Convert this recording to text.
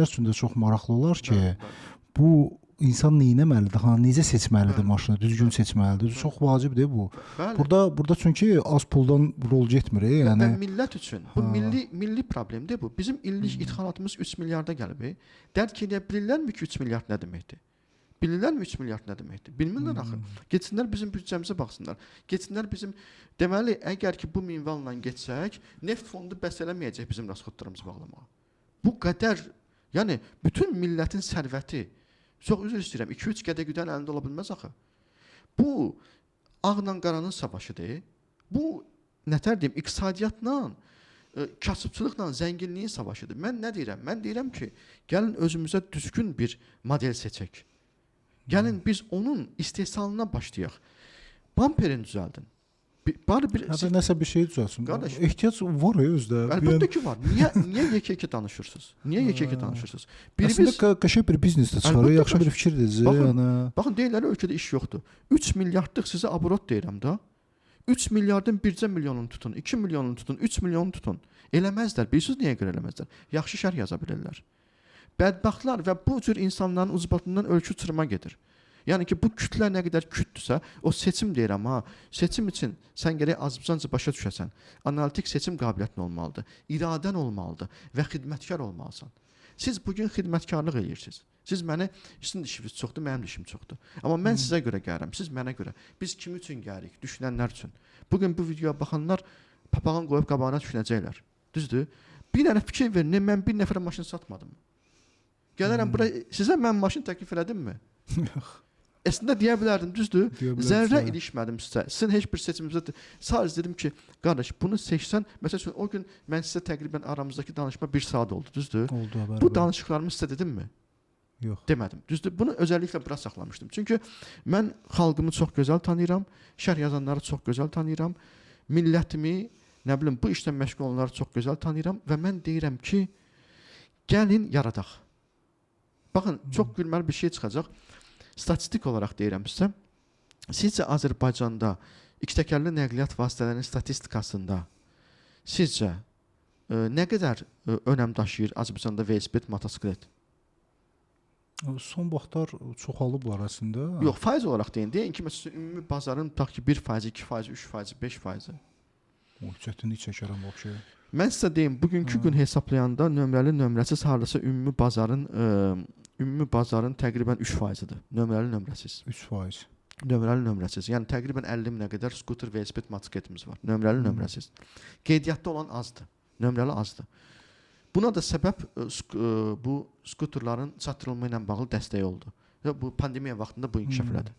Üçün də çox maraqlı olar ki, bu insan nə etməlidir? Ha, necə seçməlidir maşını, düzgün seçməlidir. Çox vacibdir bu. Burada çünki az puldan rol getmir, yəni. Və millət üçün bu milli problemdir bu. Bizim illik idxalatımız 3 milyarda gəlib. Dərk edə bilirlərmi ki, 3 milyard nə deməkdir? Bilirlərmi 3 milyard nə deməkdir? Bilmirlər axı. Getsinlər bizim büdcəmizə baxsınlar. Getsinlər bizim, deməli, əgər ki bu minvalla getsək, neft fondu bəs eləməyəcək bizim rasxodlarımızı bağlamağa. Bu qədər, yəni bütün millətin sərvəti, çox üzr istəyirəm, 2-3 qədəqüdən əlində ola bilməz axı. Bu ağla qaranın savaşıdır. Bu nətər deyim, iqtisadiyyatla, kasıbçılıqla zənginliyin savaşıdır. Mən nə deyirəm? Mən deyirəm ki, gəlin özümüzə düzgün bir model seçək. Gəlin biz onun istehsalına başlayaq. Bamperini düzəldin. Bari bir Hətta nəsə bir şey düzəlsin. Qardaş, ehtiyac var ya özdə. Əlbəttə ki var. Niyə yekə-yekə danışırsınız? Niyə yekə-yekə danışırsınız? Əslində qəşəng bir biznes də çıxarır. Yaxşı bir fikirdir. Baxın, yəni baxın deyirlər ölkədə iş yoxdur. 3 milyardlıq sizə abrot deyirəm də. 3 milyardın bircə milyonunu tutun, 2 milyonunu tutun, 3 milyonunu tutun. Eləməzlər. Bilirsiniz niyə görə eləməzlər? Yaxşı şərh yaza bilirlər. Bədbəxtlər və bu cür insanların ucbatından ölkə uçuruma gedir. Yəni ki, bu kütlə nə qədər kütdürsə, o seçim deyirəm ha, seçim üçün sən gərək azca başa düşəsən. Analitik seçim qabiliyyətin olmalıdır, iradən olmalıdır və xidmətkar olmalısan. Siz bu gün xidmətkarlıq eləyirsiniz. Siz məni, sizin işiniz çoxdur, mənim də işim çoxdur. Amma mən sizə görə gəlirəm, siz mənə görə. Biz kim üçün gəlirik? Düşünənlər üçün. Bu gün bu videoya baxanlar papağın qoyub qabağına düşünəcəklər. Düzdür? Bir dənə fikir verin, mən bir nəfərə maşın satmadım. Gələrəm bura, sizə mən maşın təklif elədimmi? Yox. Əslində deyə bilərdim, düzdür? Zərrə ilişmədim sizə. Sizin heç bir seçimimizə sadəcə dedim ki, qardaş, bunu seçsən, məsəl üçün o gün mən sizə təqribən aramızdakı danışma 1 saat oldu, düzdür? Oldu, bəli. Bu danışıqlarımı sizə dedimmi? Yox. Demədim. Düzdür? Bunu özəlliklə bura saxlamışdım. Çünki mən xalqımı çox gözəl tanıyıram, şərh yazanları çox gözəl tanıyıram, millətimi, nə bilim, bu işlə məşğul olanları çox gözəl tanıyıram və mən deyirəm ki, gəlin yaradaq. Baxın, çox gülməli bir şey çıxacaq. Statistik olaraq deyirəm sizə. Sizcə Azərbaycanda iki təkərli nəqliyyat vasitələrinin statistikasında sizcə nə qədər önəm daşıyır Azərbaycanda velosiped, motosiklet? Son vaxtlar çoxalıblar əslində. Yox, faiz olaraq deyin. Deyin ki, məsələn, ümumi bazarın tutaq ki, 1%, 2%, 3%, 5%. O, çətinlik çəkərəm vəbşə. Mən sizə deyim, bugünkü gün hesablayanda nömrəli, nömrəsiz hardasa ümumi bazarın təqribən 3%-dir. Nömrəli, nömrəsiz. 3%. Nömrəli, nömrəsiz. Yəni təqribən 50 minə qədər skuter, velosiped, motosikletimiz var. Nömrəli, nömrəsiz. Qeydiyyatda olan azdır. Nömrəli azdır. Buna da səbəb bu skuterların çatdırılma ilə bağlı dəstəyi oldu. Və bu pandemiya vaxtında bu inkişaf elədi.